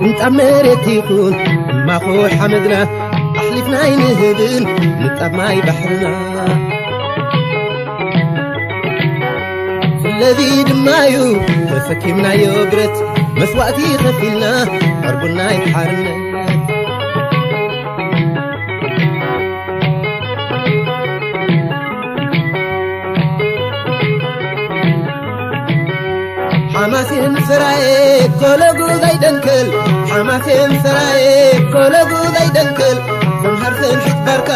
ንጣብ መሬት ይኹን ማኹ ሓመድና ኣሕሊፍና ኣይንህብን ንጣብ ማይ ባሕርና። ስለዚ ድማ እዩ ተሰኪምናዮ ብረት መስዋእቲ ከፊልና ዕርቡናይ ሓርነት። ሓማሴን ሰራየ ኮለጉ ዘይደንክል፣ ሓማሴን ሰራየ ኮለጉ ዘይደንክል፣ ሰምሃር ሰምሒት ባርካ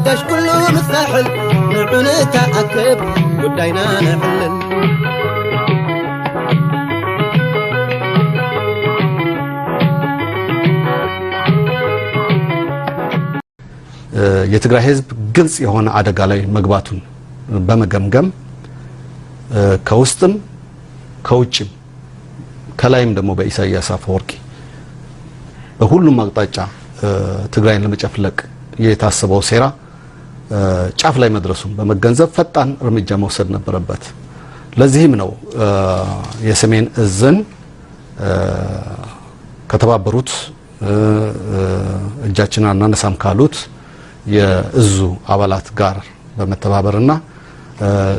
ጋሽ ኩሉ ምሳሕል፣ ንዑ ንተኣከብ ጉዳይና ነዕልል። የትግራይ ህዝብ ግልጽ የሆነ አደጋ ላይ መግባቱን በመገምገም ከውስጥም ከውጭም ከላይም ደግሞ በኢሳያስ አፈወርቂ በሁሉም አቅጣጫ ትግራይን ለመጨፍለቅ የታሰበው ሴራ ጫፍ ላይ መድረሱን በመገንዘብ ፈጣን እርምጃ መውሰድ ነበረበት። ለዚህም ነው የሰሜን እዝን ከተባበሩት እጃችንን አናነሳም ካሉት የእዙ አባላት ጋር በመተባበርና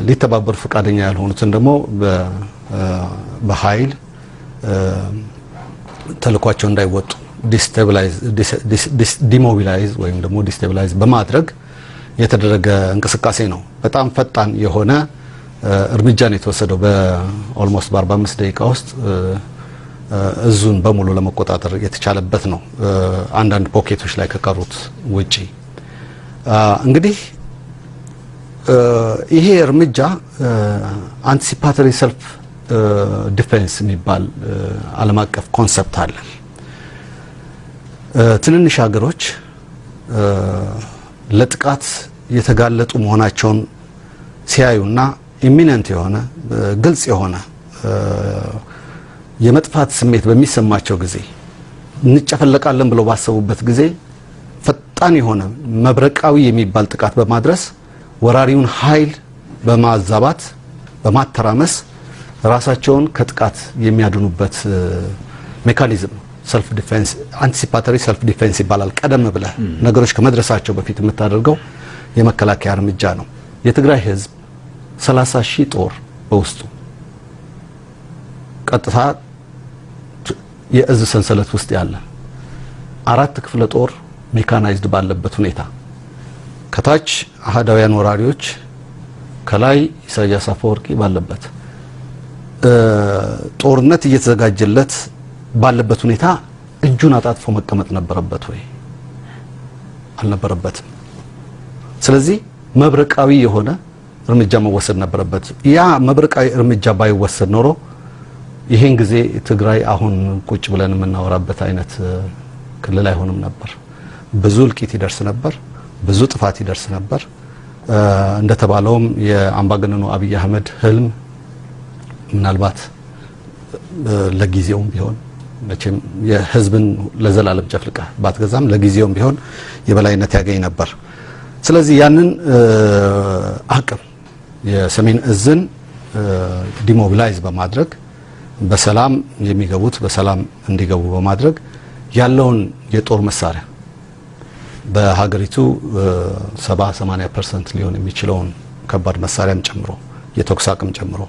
ሊተባበሩ ፈቃደኛ ያልሆኑትን ደግሞ በኃይል ተልኳቸው እንዳይወጡ demobilize ወይም ደግሞ destabilize በማድረግ የተደረገ እንቅስቃሴ ነው። በጣም ፈጣን የሆነ እርምጃ ነው የተወሰደው። በ almost በአርባ አምስት ደቂቃ ውስጥ እዙን በሙሉ ለመቆጣጠር የተቻለበት ነው። አንዳንድ pocket ኦች ላይ ከቀሩት ውጪ እንግዲህ ይሄ እርምጃ anticipatory self defense የሚባል ዓለም አቀፍ concept አለ። ትንንሽ ሀገሮች ለጥቃት የተጋለጡ መሆናቸውን ሲያዩና imminent የሆነ ግልጽ የሆነ የመጥፋት ስሜት በሚሰማቸው ጊዜ እንጨፈለቃለን ብለው ባሰቡበት ጊዜ ፈጣን የሆነ መብረቃዊ የሚባል ጥቃት በማድረስ ወራሪውን ኃይል በማዛባት በማተራመስ ራሳቸውን ከጥቃት የሚያድኑበት mechanism self defense anticipatory self defense ይባላል። ቀደም ብለህ ነገሮች ከመድረሳቸው በፊት የምታደርገው የመከላከያ እርምጃ ነው። የትግራይ ህዝብ ሠላሳ ሺህ ጦር በውስጡ ቀጥታ የእዝ ሰንሰለት ውስጥ ያለ አራት ክፍለ ጦር mechanized ባለበት ሁኔታ ከታች አህዳውያን ወራሪዎች ከላይ ኢሳያስ አፈወርቂ ባለበት ጦርነት እየተዘጋጀለት ባለበት ሁኔታ እጁን አጣጥፎ መቀመጥ ነበረበት ወይ? አልነበረበትም። ስለዚህ መብረቃዊ የሆነ እርምጃ መወሰድ ነበረበት። ያ መብረቃዊ እርምጃ ባይወሰድ ኖሮ ይሄን ጊዜ ትግራይ አሁን ቁጭ ብለን የምናወራበት አይነት ክልል አይሆንም ነበር። ብዙ እልቂት ይደርስ ነበር፣ ብዙ ጥፋት ይደርስ ነበር። እንደተባለውም የአምባገነኑ አብይ አህመድ ህልም ምናልባት ለጊዜውም ቢሆን መቼም የህዝብን ለዘላለም ጨፍልቀህ ባትገዛም ለጊዜውም ቢሆን የበላይነት ያገኝ ነበር። ስለዚህ ያንን አቅም የሰሜን እዝን demobilize በማድረግ በሰላም የሚገቡት በሰላም እንዲገቡ በማድረግ ያለውን የጦር መሳሪያ በሀገሪቱ ሰባ ሰማንያ percent ሊሆን የሚችለውን ከባድ መሳሪያም ጨምሮ የተኩስ አቅም ጨምሮ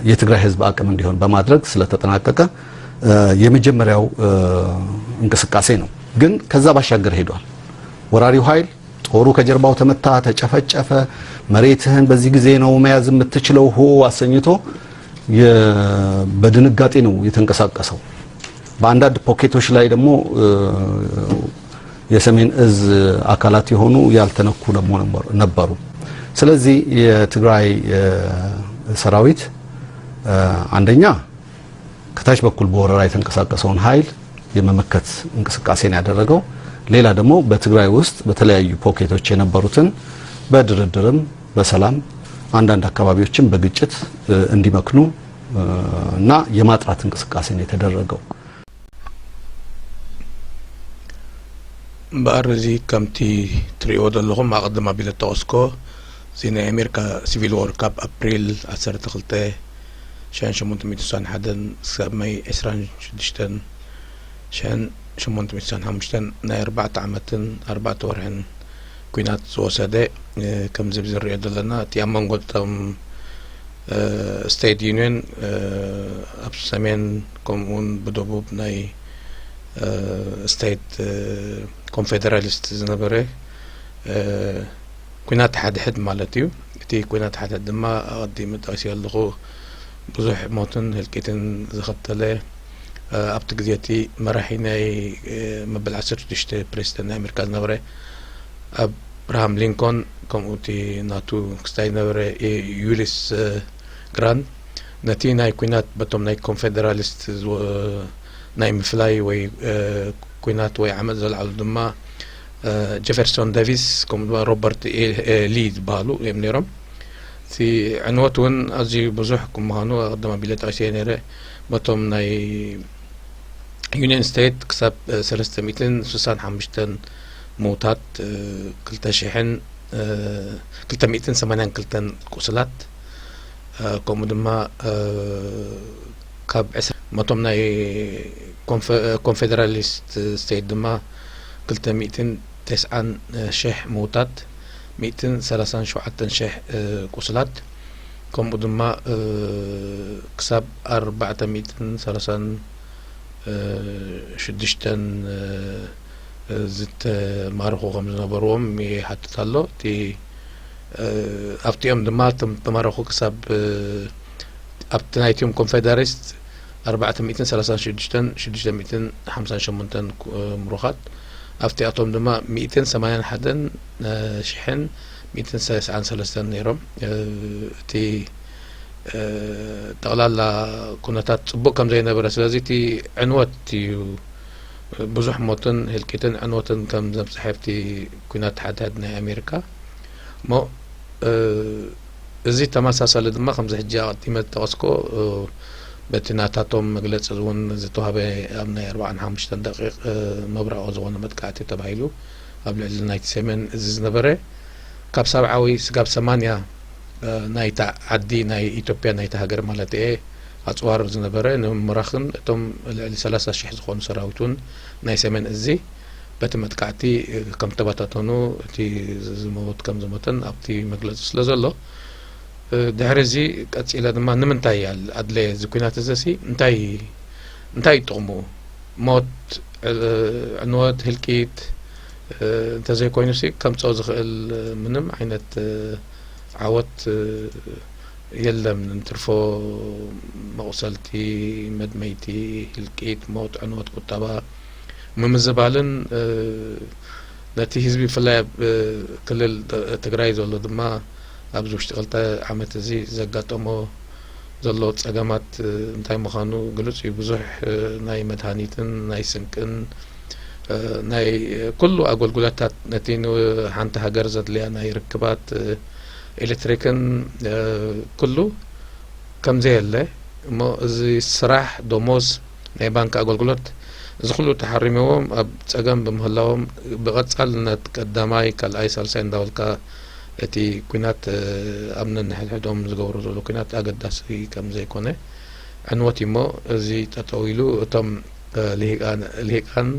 የትግራይ ህዝብ አቅም እንዲሆን በማድረግ ስለተጠናቀቀ የመጀመሪያው እንቅስቃሴ ነው። ግን ከዛ ባሻገር ሄዷል። ወራሪው ኃይል ጦሩ ከጀርባው ተመታ፣ ተጨፈጨፈ። መሬትህን በዚህ ጊዜ ነው መያዝ የምትችለው ሆ አሰኝቶ በድንጋጤ ነው የተንቀሳቀሰው። በአንዳንድ pocket ኦች ላይ ደግሞ የሰሜን እዝ አካላት የሆኑ ያልተነኩ ደግሞ ነበሩ። ስለዚህ የትግራይ ሰራዊት አንደኛ ከታች በኩል በወረራ የተንቀሳቀሰውን ኃይል የመመከት እንቅስቃሴ ነው ያደረገው። ሌላ ደግሞ በትግራይ ውስጥ በተለያዩ pocket ኦች የነበሩትን በድርድርም በሰላም አንዳንድ አካባቢዎችን በግጭት እንዲመክኑ እና የማጥራት እንቅስቃሴ ነው የተደረገው። እምበኣር፣ እዚ ከምቲ ትርእይዎ ዘለኹም፣ ኣቐድም ኣቢለ እተቐስኮ፣ እዚ ናይ ኣሜሪካ ሲቪል ዎር ካብ ኣፕሪል ዓሰርተ ክልተ ሺሕን ሸሞንተ ሚእትን ስሳን ሓደን ክሳብ ማይ ዕስራን ሽዱሽተን ሽሕን ሸሞንተ ሚእትን ሓሙሽተን ናይ ኣርባዕተ ዓመትን ኣርባዕተ ወርሕን ኲናት ዝወሰደ፣ እ፣ ከምዚ ዝሪኦ ዘለና፣ እቲ ኣብ መንጎ እቶም፣ እ፣ ስቴት ዩኒየን፣ እ፣ ኣብ ሰሜን፣ ከምኡ እውን ብደቡብ ናይ፣ እ፣ ስቴት፣ እ፣ ኮንፌደራሊስት ዝነበረ፣ እ፣ ኲናት ሓድሕድ ማለት እዩ። እቲ ኲናት ሓድሕድ ድማ ኣቐዲመ ጠቒሰዮ ኣለኹ፣ ብዙሕ ሞትን ህልቂትን ዘኸተለ፣ እ፣ ኣብቲ ግዜ እቲ መራሒ ናይ፣ እ፣ መበል ዓሰርተ ሽዱሽተ ፕሬዚደንት ናይ ኣሜሪካ ዝነበረ ኣብርሃም ሊንኮን፣ ከምኡ እቲ ናቱ ክስታይ ዝነበረ፣ እ፣ ዩሊስ፣ እ፣ ግራንት፣ ነቲ ናይ ኲናት በቶም ናይ ኮንፌደራሊስት ዝወ-፣ ናይ ምፍላይ ወይ፣ እ፣ ኲናት ወይ ዓመጽ ዘልዓሉ ድማ፣ እ፣ ጀፈርሶን ዳቪስ፣ ከምኡ ድማ ሮበርት ኤ፣ ኤ ሊ ዝበሃሉ እዮም ነይሮም። እቲ ዕንወት እውን ኣዝዩ ብዙሕ ከም ምዃኑ ኣቐድም ኣቢለ ጠቒሰዮ ነይረ። በቶም ናይ ዩኒየን ስቴት ክሳብ፣ እ፣ ሰለስተ ሚእትን ስሳን ሓሙሽተን ምውታት፣ እ፣ ክልተ ሽሕን፣ እ፣ ክልተ ሚእትን ሰማንያን ክልተን ቁስላት፣ እ፣ ከምኡ ድማ፣ እ፣ ካብ ዕስራ፣ ነቶም ናይ ኮንፈ-፣ ኮንፌደራሊስት ስቴት ድማ ክልተ ሚእትን ተስዓን ሽሕ ምውታት፣ ሚእትን ሰላሳን ሸውዓተን ሽሕ፣ እ፣ ቁስላት፣ ከምኡ ድማ፣ እ፣ ክሳብ ኣርባዕተ ሚእትን ሰላሳን፣ እ፣ ሽዱሽተን፣ እ፣ እ፣ ዝተማረኹ ከም ዝነበርዎም ይሓትት ኣሎ። እቲ፣ እ፣ ኣብቲኦም ድማ እቶም ዝተማረኹ ክሳብ፣ እ፣ ኣብቲ ናይቲኦም ኮንፌደራሊስት ኣርባዕተ ሚእትን ሰላሳን ሽዱሽተን፣ ሽዱሽተ ሚእትን ሓምሳን ሸሞንተን ኩ-፣ ምሩኻት፣ ኣብቲኣቶም ድማ ሚእትን ሰማንያን ሓደን፣ እ፣ ሽሕን ሚእትን ሰስዓን ሰለስተን ነይሮም። እ፣ እቲ፣ እ፣ ጠቕላላ ኩነታት ጽቡቕ ከም ዘይነበረ፣ ስለዚ እቲ ዕንወት እዩ፣ ብዙሕ ሞትን ህልቂትን ዕንወትን ከም ዘብጽሐ ኣብቲ ኲናት ሓድሕድ ናይ ኣሜሪካ። እሞ፣ እ፣ እዚ ተመሳሳሊ ድማ ከምዚ ሕጂ ኣቐዲመ ዝጠቐስኮ፣ እ፣ በቲ ናታቶም መግለጺ እውን ዝተዋህበ ኣብ ናይ ኣርባዓን ሓሙሽተን ደቂቕ፣ እ፣ መብረቓዊ ዝኾነ መጥቃዕቲ ተባሂሉ ኣብ ልዕሊ ናይቲ ሰሜን እዚ ዝነበረ ካብ ሰብዓዊ ስጋብ ሰማንያ፣ እ፣ ናይታ ዓዲ ናይ ኢትዮጵያ ናይታ ሃገር ማለት እየ ኣጽዋር ዝነበረ ንምምራኽን እቶም ልዕሊ ሰላሳ ሽሕ ዝኾኑ ሰራዊት እውን ናይ ሰሜን እዚ በቲ መጥቃዕቲ፣ እ፣ ከም ተበታተኑ እቲ ዝመውት ከም ዝሞተን ኣብቲ መግለጺ ስለ ዘሎ፣ እ፣ ድሕሪ እዚ ቀጺለ ድማ ንምንታይ ኣል-፣ ኣድለየ እዚ ኲናት እዚ ሲ እንታይ፣ እንታይ እዩ ጥቕሙ? ሞት፣ እ፣ ዕንወት፣ ህልቂት፣ እ፣ እንተዘይኮይኑ ሲ ከምጽኦ ዝኽእል ምንም ዓይነት፣ እ፣ ዓወት፣ እ፣ የለን። እንትርፎ መቑሰልቲ፣ መድመይቲ፣ ህልቂት፣ ሞት፣ ዕንወት፣ ቁጠባ ምምዝባልን፣ እ፣ ነቲ ህዝቢ ብፍላይ ኣብ፣ እ፣ ክልል ት-፣ ትግራይ ዘሎ ድማ ኣብዚ ውሽጢ ክልተ ዓመት እዚ ዘጋጠሞ ዘሎ ጸገማት፣ እ፣ እንታይ ምዃኑ ግሉጽ እዩ። ብዙሕ፣ እ፣ ናይ መድሃኒትን ናይ ስንቅን፣ እ፣ ናይ ኩሉ ኣገልግሎታት ነቲ ንሓንቲ ሃገር ዘድልያ ናይ ርክባት፣ እ፣ ኤሌክትሪክን፣ እ፣ ኩሉ ከም ዘየለ እሞ እዚ ስራሕ፣ ደሞዝ፣ ናይ ባንክ ኣገልግሎት፣ እዚ ኩሉ ተሓሪምዎም ኣብ ጸገም ብምህላዎም ብቐጻልነት ቀዳማይ፣ ካልኣይ፣ ሳልሳይ እንዳበልካ እቲ ኲናት፣ እ፣ ኣብ ነንሕድሕዶም ዝገብሩ ዘሎ ኲናት ኣገዳሲ ከም ዘይኮነ ዕንወት እዩ እሞ እዚ ጠጠው ኢሉ እቶም፣ እ፣ ልሂቃን፣ ልሂቃን፣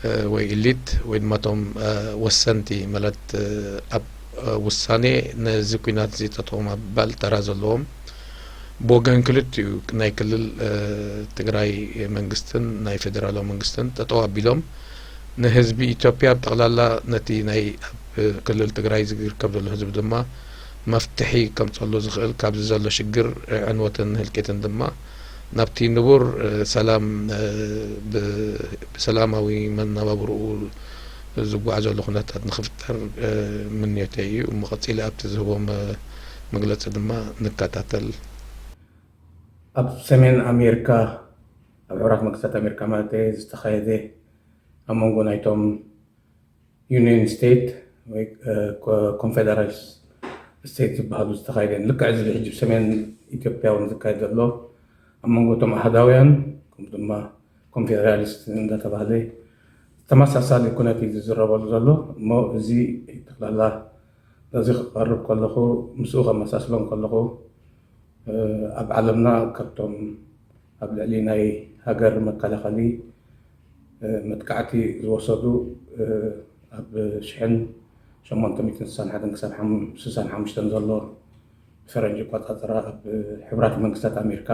እ፣ ወይ ኢሊት ወይ ድማ እቶም፣ እ፣ ወሰንቲ ማለት፣ እ፣ ኣብ፣ እ፣ ውሳኔ ነዚ ኲናት እዚ ጠጠው ምባል ተራ ዘለዎም ብወገን ክልቲኡ ናይ ክልል፣ እ፣ ትግራይ መንግስትን ናይ ፌደራላዊ መንግስትን ጠጠው ኣቢሎም ንህዝቢ ኢትዮጵያ ብጠቕላላ ነቲ ናይ ኣብ ክልል ትግራይ ዝርከብ ዘሎ ህዝቢ ድማ መፍትሒ ከምፀሉ ዝኽእል ካብዚ ዘሎ ሽግር፣ እ፣ ዕንወትን ህልቂትን ድማ ናብቲ ንቡር፣ እ፣ ሰላም፣ እ፣ ብ-፣ ብሰላማዊ መነባብርኡ ዝጓዓዘሉ ኩነታት ንኽፍጠር፣ እ፣ ምንዮተይ እዩ። እሞ ቀጺለ ኣብቲ ዝህቦ መ-፣ መግለጺ ድማ ንከታተል። ኣብ ሰሜን ኣሜሪካ፣ ኣብ ሕቡራት መንግስታት ኣሜሪካ ማለት እየ፣ ዝተኻየደ ኣብ መንጎ ናይቶም ዩኒየን ስቴት ወይ፣ እ፣ ኮ-፣ ኮንፌደራል ስቴት ዝበሃሉ ዝተኻየደ፣ ልክዕ እዚ ሕጂ ብሰሜን ኢትዮጵያ እውን ዝካየድ ዘሎ ኣብ መንጎ እቶም ኣህዳውያን ከምኡ ድማ ኮንፌደራሊስት እንዳተባህለ ተመሳሳሊ ኩነት እዩ ዝዝረበሉ ዘሎ። እሞ እዚ ጠቕላላ ነዚ ክቐርብ ከለኹ፣ ምስኡ ከመሳስሎም ከለኹ፣ እ፣ ኣብ ዓለምና ካብቶም ኣብ ልዕሊ ናይ ሃገር መከላኸሊ መጥቃዕቲ ዝወሰዱ ኣብ ሽሕን ሸሞንተ ሚእትን ስሳን ሓደን ክሳብ ስሳን ሓሙሽተን ዘሎ ፈረንጂ ኣቆጻጽራ ኣብ ሕቡራት መንግስታት ኣሜሪካ፣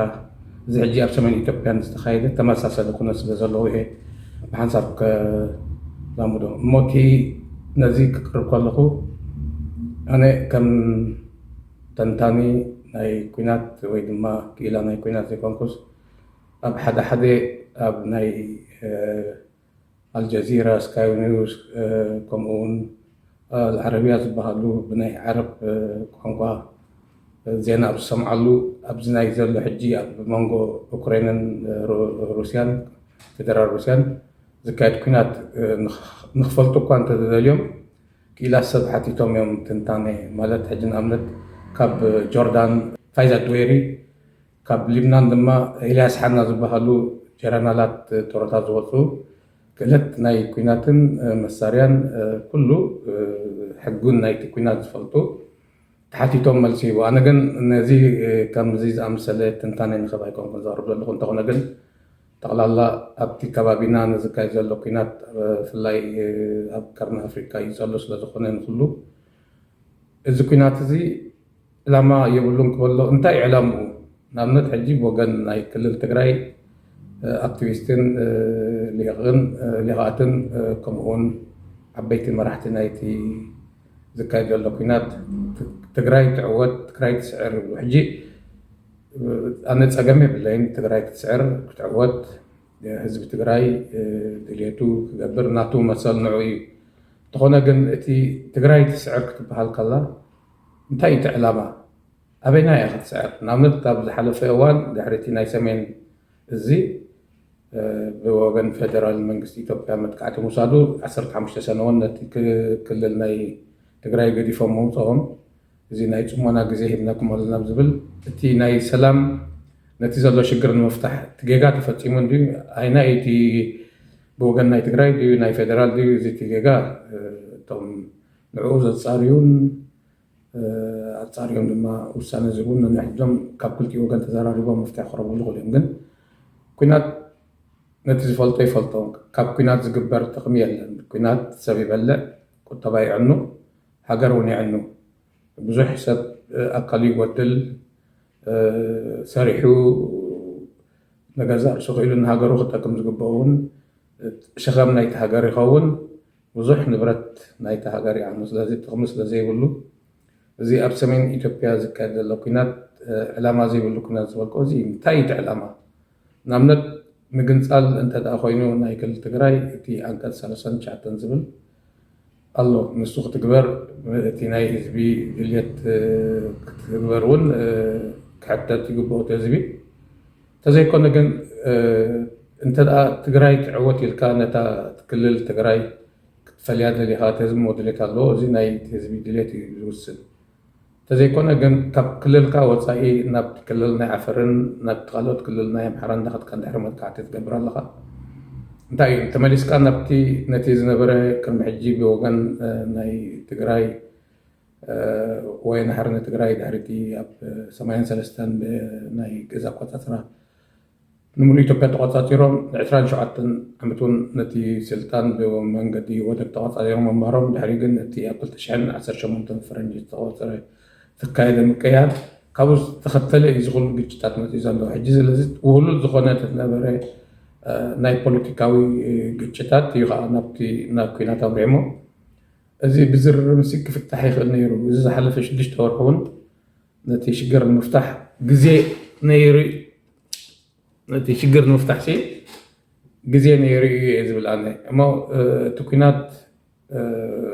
እዚ ሕጂ ኣብ ሰሜን ኢትዮጵያን ዝተኻየደ ተመሳሳሊ ኩነት ስለ ዘለዎ እየ ብሓንሳብ ከዛምዶ። እሞ እቲ ነዚ ክቅርብ ከለኹ ኣነ ከም ተንታኒ ናይ ኲናት ወይ ድማ ክኢላ ናይ ኲናት ዘይኮንኩስ፣ ኣብ ሓደ ሓደ ኣብ ናይ ኣልጀዚራ፣ ስካይ ኒውስ፣ ከምኡ እውን ኣልዓረቢያ ዝበሃሉ ብናይ ዓረብ ቋንቋ ዜና ኣብ ዝሰምዓሉ፣ ኣብዚ ናይ ዘሎ ሕጂ ኣብ መንጎ ኡክሬንን ሩስያን፣ ፌደራል ሩስያን ዝካየድ ኲናት ንኽፈልጡ እኳ እንተተደልዮም፣ ክኢላ ሰብ ሓቲቶም እዮም ትንታኔ። ማለት ሕጂ ንኣብነት ካብ ጆርዳን ፋይዛ ድዌሪ፣ ካብ ሊብናን ድማ ኤልያስ ሓና ዝበሃሉ ጀረናላት ጡረታ ዝወፁ፣ ክእለት ናይ ኲናትን መሳርያን ኩሉ ሕጉን ናይቲ ኲናት ዝፈልጡ ተሓቲቶም መልሲ ሂቡ። ኣነ ግን ነዚ ከምዚ ዝኣመሰለ ትንታኔ ንኽህብ ኣይኮንኩን ዘቕርብ ዘለኹ። እንተኾነ ግን ጠቕላላ ኣብቲ ከባቢና ንዝካየድ ዘሎ ኲናት ብፍላይ ኣብ ቀርኒ ኣፍሪካ ይፀሉ ስለ ዝኾነ ንኩሉ እዚ ኲናት እዚ ዕላማ የብሉን ክበሎ። እንታይ ዕላምኡ? ንኣብነት ሕጂ ብወገን ናይ ክልል ትግራይ ኣክቲቪስትን ሊቕን ሊቓትን ከምኡውን ዓበይቲ መራሕቲ ናይቲ ዝካየድ ዘሎ ኲናት ትግራይ ትዕወት፣ ትግራይ ትስዕር ይብሉ። ሕጂ ኣነ ፀገም የብለይን፣ ትግራይ ክትስዕር ክትዕወት ህዝቢ ትግራይ ድልየቱ ክገብር ናቱ መሰል ንዑ እዩ። እንተኾነ ግን እቲ ትግራይ ትስዕር ክትበሃል ከላ እንታይ እዩ እቲ ዕላማ? ኣበይና እያ ክትስዕር? ንኣብነት ኣብ ዝሓለፈ እዋን ድሕሪ እቲ ናይ ሰሜን እዚ ብወገን ፌደራል መንግስቲ ኢትዮጵያ መጥቃዕቲ ምውሳዱ ዓሰርተ ሓሙሽተ ሰነ እውን ነቲ ክልል ናይ ትግራይ ገዲፎም መውፅኦም እዚ ናይ ፅሞና ግዜ ሂብናኩም ኣለና ዝብል እቲ ናይ ሰላም ነቲ ዘሎ ሽግር ንምፍታሕ እቲ ጌጋ ተፈፂሙ እንድዩ ኣይና እቲ ብወገን ናይ ትግራይ ድዩ ናይ ፌደራል ድዩ እዚ እቲ ጌጋ እቶም ንዕኡ ዘፃርዩን ኣፃርዮም ድማ ውሳነ ዝህቡን ነንሕድዶም ካብ ክልቲኡ ወገን ተዘራሪቦም መፍትሒ ክረብሉ ይኽእሉ እዮም። ግን ኲናት ነቲ ዝፈልጦ ይፈልጦ። ካብ ኲናት ዝግበር ጥቕሚ የለን። ኲናት ሰብ ይበልዕ፣ ቁጠባ ይዕኑ፣ ሃገር እውን ይዕኑ። ብዙሕ ሰብ ኣካሉ ይጎድል፣ ሰሪሑ ንገዛእ ርእሱ ክኢሉ ንሃገሩ ክጠቅም ዝግብኦ እውን ሸኸም ናይቲ ሃገር ይኸውን። ብዙሕ ንብረት ናይቲ ሃገር ይዓኑ። ስለዚ ጥቕሚ ስለ ዘይብሉ እዚ ኣብ ሰሜን ኢትዮጵያ ዝካየድ ዘሎ ኲናት ዕላማ ዘይብሉ ኲናት ዝበልኮ እዚ እንታይ እቲ ዕላማ? ንኣብነት ምግንፃል እንተ ደኣ ኮይኑ ናይ ክልል ትግራይ እቲ ኣንቀፅ ሰለስተን ትሽዓተን ዝብል ኣሎ። ንሱ ክትግበር እቲ ናይ ህዝቢ ድልየት ክትግበር እውን ክሕተት ይግብኦ እቲ ህዝቢ። እንተዘይኮነ ግን እንተ ደኣ ትግራይ ትዕወት ኢልካ ነታ ክልል ትግራይ ክትፈልያ ደሊኻ እቲ ህዝቢ መድልየት ኣለዎ። እዚ ናይ ህዝቢ ድልየት እዩ ዝውስን። እንተዘይኮነ ግን ካብ ክልልካ ወፃኢ ናብቲ ክልል ናይ ዓፈርን ናብቲ ካልኦት ክልል ናይ ኣምሓራ እንዳኸድካ እንድሕር መጥቃዕቲ ትገብር ኣለኻ እንታይ እዩ ተመሊስካ ናብቲ ነቲ ዝነበረ ቅድሚ ሕጂ ብወገን ናይ ትግራይ ወያነ ሓርነት ትግራይ ድሕሪቲ ኣብ ሰማንያን ሰለስተን ናይ ገዛ ኣቆፃፅራ ንምሉእ ኢትዮጵያ ተቆፃፂሮም ንዕስራን ሸውዓተን ዓመት እውን ነቲ ስልጣን ብመንገዲ ወደብ ተቆፃፂሮም ምንባሮም ድሕሪ ግን እቲ ኣብ ክልተ ሽሕን ዓሰርተ ሸሞንተን ፈረንጂ ዝተቆፀረ ዝተካየደ ምቅያር ካብኡ ዝተኸተለ እዩ ዝኩሉ ግጭታት መፅኡ ዘሎ ሕጂ ስለዚ ውህሉል ዝኾነ ተነበረ ናይ ፖለቲካዊ ግጭታት እዩ ከዓ ናብቲ ናብ ኩናት ኣምሪዕሞ እዚ ብዝርርምሲ ክፍታሕ ይኽእል ነይሩ እዚ ዝሓለፈ ሽዱሽተ ወርሒ እውን ነቲ ሽግር ንምፍታሕ ግዜ ነይሩ ነቲ ሽግር ንምፍታሕ ሲ ግዜ ነይሩ እዩ እየ ዝብል ኣነ እሞ እቲ ኩናት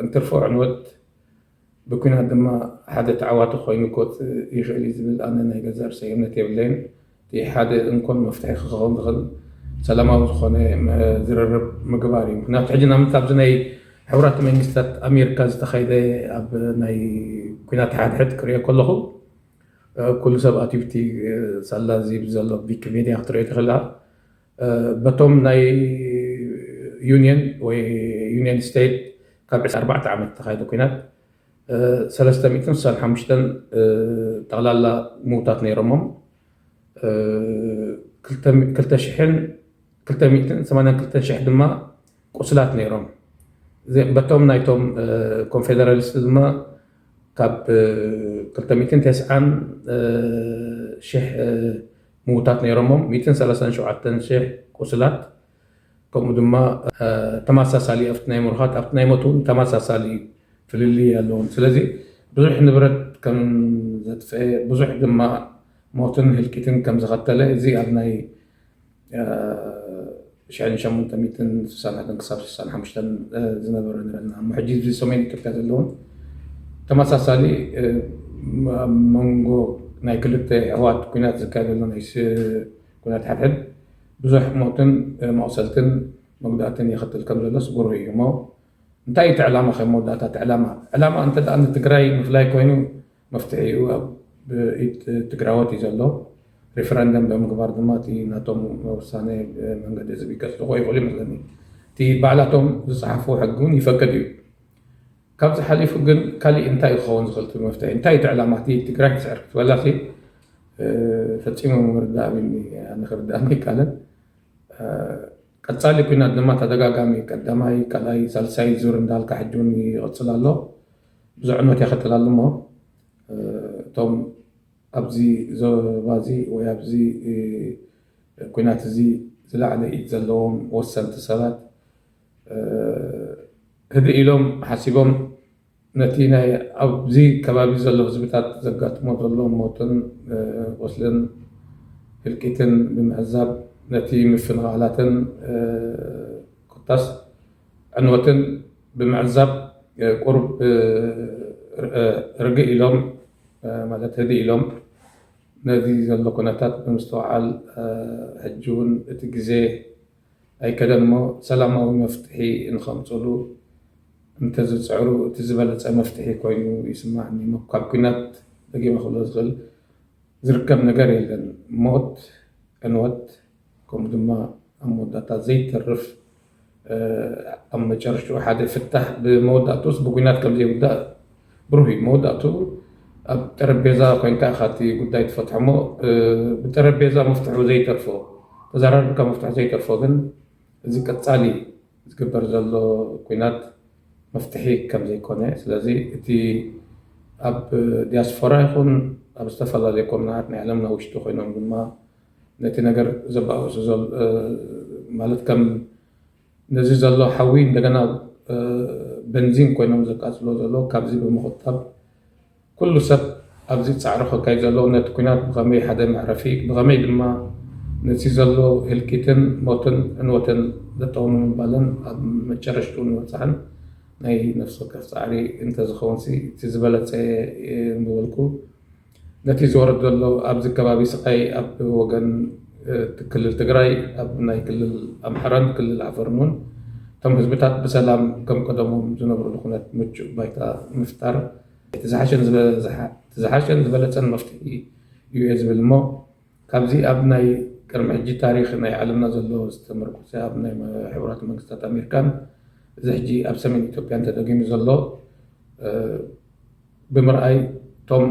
እንትርፎ ዕንወት ብኩናት ድማ ሓደ ተዓዋቲ ኮይኑ ክወፅእ ይኽእል እዩ ዝብል ኣነ ናይ ገዛእ ርእሰይ እምነት የብለይን እቲ ሓደ እንኮን መፍትሒ ክኸውን ዝኽእል ሰላማዊ ዝኾነ ዝርርብ ምግባር እዩ ምክንያቱ ሕጂ ናምንት ኣብዚ ናይ ሕቡራት መንግስታት ኣሜሪካ ዝተኸይደ ኣብ ናይ ኩናት ሓድሕድ ክሪኦ ከለኹ ኩሉ ሰብ ኣትዩ ብቲ ሳላ እዚ ዘሎ ዊኪሜድያ ክትሪኦ ትኽእል በቶም ናይ ዩኒየን ወይ ዩኒየን ስቴት ካብ ዕስራን ኣርባዕተን ዓመት ዝተኻየደ ኩናት ሰለስተ ሚእትን ስሳን ሓሙሽተን ጠቕላላ ምውታት ነይሮሞም ክልተ ሽሕን ክልተ ሚእትን ሰማንያን ክልተን ሽሕ ድማ ቁስላት ነይሮም። በቶም ናይቶም ኮንፌደራሊስት ድማ ካብ ክልተ ሚእትን ተስዓን ሽሕ ምዉታት ነይሮሞም፣ ሚእትን ሰላሳን ሸውዓተን ሽሕ ቁስላት፣ ከምኡ ድማ ተመሳሳሊ ኣብቲ ናይ ምሩኻት ኣብቲ ናይ ሞት እውን ተመሳሳሊ ፍልልይ ኣለዎም። ስለዚ ብዙሕ ንብረት ከም ዘጥፍአ፣ ብዙሕ ድማ ሞትን ህልቂትን ከም ዘኸተለ፣ እዚ ኣብ ናይ ሽሕን ሸሞንተ ሚእትን ስሳን ሓደን ክሳብ ስሳን ሓሙሽተን ዝነበረ ንረና። እሞ ሕጂ እዚ ሰሜን ኢትዮጵያ ዘለውን ተመሳሳሊ ኣብ መንጎ ናይ ክልተ ኣሕዋት ኩናት ዝካየደሉ ናይ ኩናት ሓድሕድ ብዙሕ ሞትን መቑሰልትን መጉዳእትን የኸትል ከም ዘሎስ ብሩህ እዩ። እሞ እንታይ እቲ ዕላማ? ከ መወዳእታ እቲ ዕላማ ዕላማ እንተ ደኣ ንትግራይ ምፍላይ ኮይኑ መፍትሒ እዩ ኣብ ኢድ ትግራዎት እዩ ዘሎ። ሪፈረንደም ብምግባር ድማ እቲ ናቶም ውሳነ መንገዲ ዝብገስ ዝኾ ይኽእሉ ይመስለኒ። እቲ ባዕላቶም ዝፀሓፍዎ ሕጊ እውን ይፈቅድ እዩ። ካብዚ ሓሊፉ ግን ካሊእ እንታይ ክኸውን ዝኽእል እቲ መፍትሒ? እንታይ እቲ ዕላማ? እቲ ትግራይ ትስዕር ክትበላ ፈፂሙ ምርዳእ ኣቢኒ ኣነ ክርዳእኒ ይካለን። ቀጻሊ ኩናት ድማ ተደጋጋሚ ቀዳማይ፣ ካልኣይ፣ ሳልሳይ ዙር እንዳልካ ሕጂ እውን ይቕጽል ኣሎ። ብዙ ዕንወት የኸትል ኣሎ እሞ እቶም ኣብዚ ዞባ እዚ ወይ ኣብዚ ኩናት እዚ ዝለዓለ ኢድ ዘለዎም ወሰንቲ ሰባት ህድእ ኢሎም ሓሲቦም ነቲ ናይ ኣብዚ ከባቢ ዘሎ ህዝብታት ዘጋጥሞ ዘሎ ሞትን ቁስልን ህልቂትን ብምዕዛብ ነቲ ምፍንቓላትን ኮታስ ዕንወትን ብምዕዛብ ቁሩብ ርግእ ኢሎም ማለት ህድእ ኢሎም ነዚ ዘሎ ኩነታት ብምስትውዓል ሕጂ እውን እቲ ግዜ ኣይከደን እሞ ሰላማዊ መፍትሒ ንኸምፅሉ እንተዝፅዕሩ እቲ ዝበለፀ መፍትሒ ኮይኑ ይስማዕኒ። ካብ ኩናት ደጊመ ክብሎ ዝኽእል ዝርከብ ነገር የለን። ሞት፣ ዕንወት፣ ከምኡ ድማ ኣብ መወዳእታ ዘይተርፍ ኣብ መጨረሽትኡ ሓደ ፍታሕ ብመወዳእትኡስ ብኩናት ከም ዘይውዳእ ብሩህ እዩ። መወዳእትኡ ኣብ ጠረጴዛ ኮይንካ ኢኻ እቲ ጉዳይ ትፈትሖ እሞ ብጠረጴዛ መፍትሑ ዘይተርፎ ተዘራሪብካ መፍትሑ ዘይተርፎ ግን እዚ ቀጻሊ ዝግበር ዘሎ ኩናት መፍትሒ ከም ዘይኮነ፣ ስለዚ እቲ ኣብ ዲያስፖራ ይኹን ኣብ ዝተፈላለዩ ኮርናዓት ናይ ዓለምና ውሽጢ ኮይኖም ድማ ነቲ ነገር ዘባእሱ ማለት ከም ነዚ ዘሎ ሓዊ እንደገና በንዚን ኮይኖም ዘቃፅሎ ዘሎ ካብዚ ብምቁጣብ ኩሉ ሰብ ኣብዚ ፃዕሪ ከካይድ ዘለዎ ነቲ ኩናት ብኸመይ ሓደ መዕረፊ ብኸመይ ድማ ነቲ ዘሎ ህልቂትን ሞትን ዕንወትን ደጠው ንምባልን ኣብ መጨረሽትኡ ንምብፃሕን ናይ ነፍሲ ወከፍ ፃዕሪ እንተዝኸውን ሲ እቲ ዝበለፀ ምበልኩ። ነቲ ዝወርድ ዘሎ ኣብዚ ከባቢ ስቓይ ኣብ ወገን ክልል ትግራይ ኣብ ናይ ክልል ኣምሓራን ክልል ዓፈርን እውን እቶም ህዝብታት ብሰላም ከም ቀደሞም ዝነብሩሉ ኩነት ምቹእ ባይታ ምፍጣር እቲ ዝሓሸን ዝበለፀን መፍትሒ እዩ እየ ዝብል እሞ ካብዚ ኣብ ናይ ቅድሚ ሕጂ ታሪክ ናይ ዓለምና ዘሎ ዝተመርኮሰ ኣብ ናይ ሕቡራት መንግስታት ኣሜሪካን እዚ ሕጂ ኣብ ሰሜን ኢትዮጵያን ተደጊሙ ዘሎ ብምርኣይ እቶም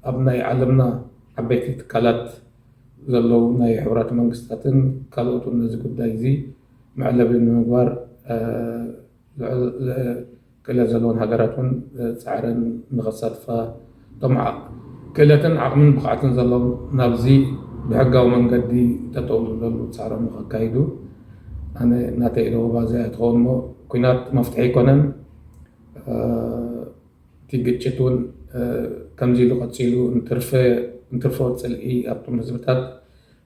ኣብ ናይ ዓለምና ዓበይቲ ትካላት ዘለዉ ናይ ሕቡራት መንግስታትን ካልኦትን ነዚ ጉዳይ እዚ መዕለቢ ንምግባር ክእለት ዘለዎን ሃገራት እውን ፃዕረን ንኸሳትፋ እቶም ክእለትን ዓቕምን ብቕዓትን ዘለዎም ናብዚ ብሕጋዊ መንገዲ ጠጠው ዝብለሉ ፃዕሮም ንኸካይዱ ኣነ እናተይ ኢለ ወባዘያ ትኸውን እሞ ኩናት መፍትሒ ኣይኮነን። እቲ ግጭት እውን ከምዚ ኢሉ ቀፂሉ እንትርፎ ፅልኢ ኣብቶም ህዝብታት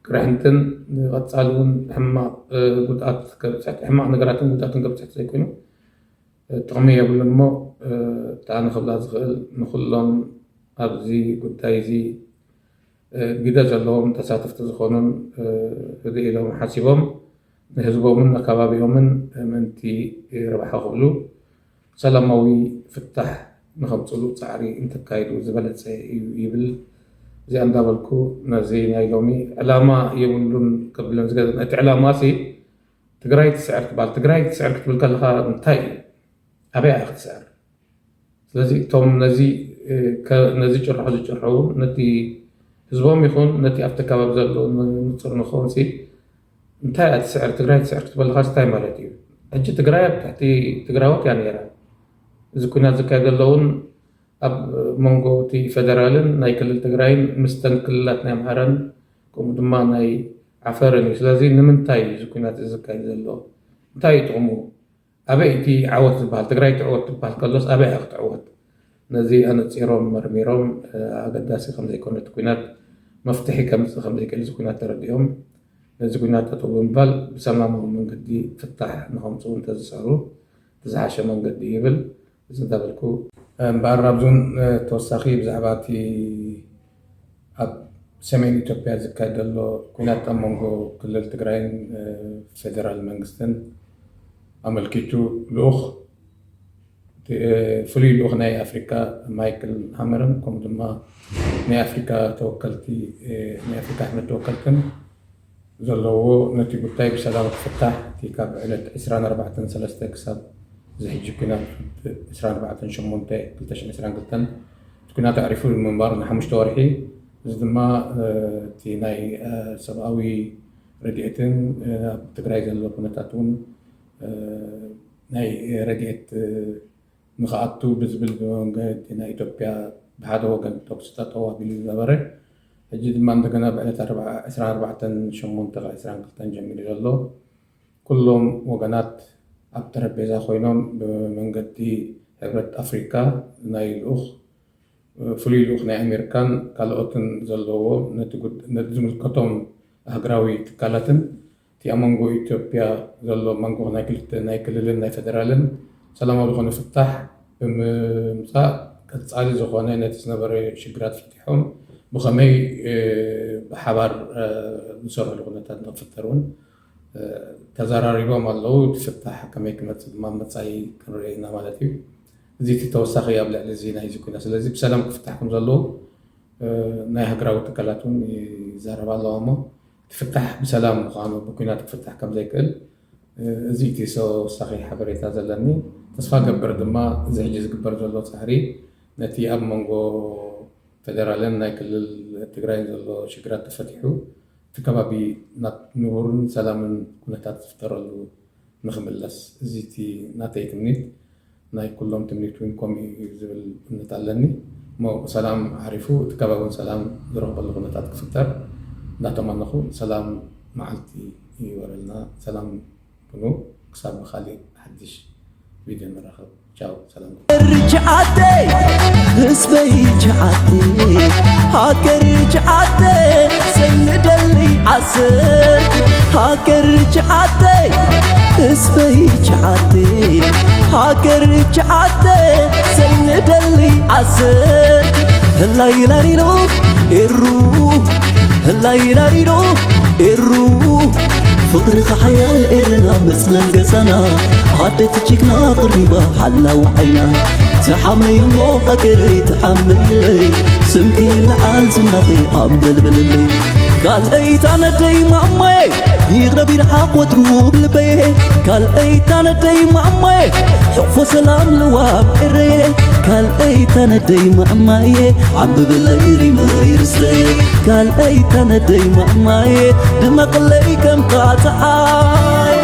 ክርሕንትን ንቐፃሊ እውን ሕማቕ ጉድኣት ከብፅሕ ሕማቕ ነገራትን ጉድኣትን ከብፅሕ ዘይኮይኑ ጥቕሚ የብሉን እሞ እታ ንኽብላ ዝኽእል ንኩሎም ኣብዚ ጉዳይ እዚ ግደ ዘለዎም ተሳተፍቲ ዝኾኑን ህድእ ኢሎም ሓሲቦም ንህዝቦምን ኣከባቢኦምን ምእንቲ ረብሓ ክብሉ ሰላማዊ ፍታሕ ንኸምፅሉ ፃዕሪ እንተካይዱ ዝበለፀ እዩ ይብል። እዚኣ እንዳበልኩ ነዚ ናይ ሎሚ ዕላማ የብሉን ከብለን ዝገ እቲ ዕላማ ሲ ትግራይ ትስዕር ትበሃል። ትግራይ ትስዕር ክትብል ከለኻ እንታይ እዩ? ኣበይ እያ ክትስዕር? ስለዚ እቶም ነዚ ነዚ ጭርሖ ዝጭርሑ እውን ነቲ ህዝቦም ይኹን ነቲ ኣብቲ ከባቢ ዘሎ ንፅር ንኸውን ሲ እንታይ እያ ትስዕር ትግራይ ትስዕር ክትበልኻስ እንታይ ማለት እዩ? ሕጂ ትግራይ ኣብ ትሕቲ ትግራዎት እያ ነይራ። እዚ ኩናት ዝካየድ ዘሎ እውን ኣብ መንጎ እቲ ፌደራልን ናይ ክልል ትግራይን ምስተን ክልላት ናይ ኣምሓራን ከምኡ ድማ ናይ ዓፈርን እዩ። ስለዚ ንምንታይ እዩ እዚ ኩናት እዚ ዝካየድ ዘሎ? እንታይ እዩ ጥቕሙ? ኣበይ እቲ ዓወት ዝበሃል? ትግራይ ትዕወት ትበሃል ከሎስ ኣበይ እያ ክትዕወት? ነዚ ኣነፂሮም መርሚሮም ኣገዳሲ ከምዘይኮነ እቲ ኩናት መፍትሒ ከምፅእ ከምዘይክእል እዚ ኩናት ተረዲኦም ነዚ ኩናት ጠጠው ብምባል ብሰላማዊ መንገዲ ፍታሕ ንኸምፅኡ እንተዝሰሩ እቲ ዝሓሸ መንገዲ ይብል። እዚ እንዳበልኩ እምበኣር ኣብዙን ተወሳኺ ብዛዕባ እቲ ኣብ ሰሜን ኢትዮጵያ ዝካየድ ዘሎ ኩናት ኣብ መንጎ ክልል ትግራይን ፌደራል መንግስትን ኣመልኪቱ ልኡኽ ፍሉይ ልኡኽ ናይ ኣፍሪካ ማይክል ሃመርን ከምኡ ድማ ናይ ኣፍሪካ ተወከልቲ ናይ ኣፍሪካ ሕብረት ተወከልትን ዘለዎ ነቲ ጉዳይ ብሰላም ክፍታሕ እቲ ካብ ዕለት ዕስራን ኣርባዕተን ሰለስተ ክሳብ እዚ ሕጂ ኩናት ዕስራን ኣርባዕተን ሸሞንተ ክልተ ሽሕን ዕስራን ክልተን እቲ ኩናት ኣዕሪፉ ምንባሩ ንሓሙሽተ ወርሒ እዚ ድማ እቲ ናይ ሰብኣዊ ረድኤትን ኣብ ትግራይ ዘሎ ኩነታት እውን ናይ ረድኤት ንክኣቱ ብዝብል ብመንገዲ ናይ ኢትዮጵያ ብሓደ ወገን ተኩሲ ጠጠው ኣቢሉ ዝነበረ ሕጂ ድማ እንደገና ብዕለት ዕስራን ኣርባዕተን ሸሞንተ ካብ ዕስራን ክልተን ጀሚሩ ዘሎ ኩሎም ወገናት ኣብ ጠረጴዛ ኮይኖም ብመንገዲ ሕብረት ኣፍሪካ ናይ ልኡኽ ፍሉይ ልኡኽ ናይ ኣሜሪካን ካልኦትን ዘለዎ ነቲ ዝምልከቶም ኣህግራዊ ትካላትን እቲ ኣብ መንጎ ኢትዮጵያ ዘሎ መንጎ ናይ ክልተ ናይ ክልልን ናይ ፌደራልን ሰላማዊ ዝኾነ ፍታሕ ብምምፃእ ቀፃሊ ዝኾነ ነቲ ዝነበረ ሽግራት ፈቲሖም ብኸመይ ብሓባር ዝሰርሕሉ ኩነታት ንክፍጠር እውን ተዘራሪቦም ኣለዉ። እቲ ፍታሕ ከመይ ክመፅእ ድማ መፃኢ ክንርኢ ኢና ማለት እዩ። እዚ እቲ ተወሳኺ ኣብ ልዕሊ እዚ ናይ እዚ ኩናት ስለዚ ብሰላም ክፍታሕ ከም ዘለዎ ናይ ሃገራዊ ትካላት እውን ይዛረባ ኣለዋ እሞ እቲ ፍታሕ ብሰላም ምዃኑ ብኩናት ክፍታሕ ከም ዘይክእል እዚ እቲ ተወሳኺ ሓበሬታ ዘለኒ ተስፋ ገብር ድማ እዚ ሕጂ ዝግበር ዘሎ ፃዕሪ ነቲ ኣብ መንጎ ፌደራልን ናይ ክልል ትግራይን ዘሎ ሽግራት ተፈቲሑ እቲ ከባቢ ናብ ንቡርን ሰላምን ኩነታት ዝፍጠረሉ ንክምለስ እዚ እቲ ናተይ ትምኒት ናይ ኩሎም ትምኒት እውን ከምኡ እዩ ዝብል እምነት ኣለኒ እሞ ሰላም ዓሪፉ እቲ ከባቢ እውን ሰላም ዝረኽበሉ ኩነታት ክፍጠር እንዳተመነኹ ሰላም መዓልቲ ይበረልና ሰላም ኩኑ ክሳብ ብካሊእ ሓድሽ ቪድዮ ንራኸብ ቻው ሰላም ርጅዓተ ህዝበይ ጅዓተ ሃገር ጅዓተ ሰይንደሊ ዓሰር ሃገር ጅዓተ ህዝበይ ጅዓተ ሃገር ጅዓተ ሰይንደሊ ዓሰር ህላይ ላሪሎ ኤሩ ህላይ ላሪሎ ኤሩ ፍቕርኻ ሓያል ኤርና መጽለል ገዛና ኣደት ጅግና ቅሪባ ሓላው ዓይና ትሓመይ እሞ ሃገረይ ትሓመይለይ ስምኪ ንዓል ዝናኺ ኣንበልብልለይ ካልኣይታ ነደይ ማማየ ይቕረብ ይርሓቕ ወትሩ ብልበየ ካልኣይታ ነደይ ማማየ ሕቕፎ ሰላም ልዋብ ኤረየ ካልኣይታ ነደይ ማማየ ዓምብብለይ ሪመይ ርሰየ ካልኣይታ ነደይ ማማየ ድመቕለይ ከም ጣጣዓይ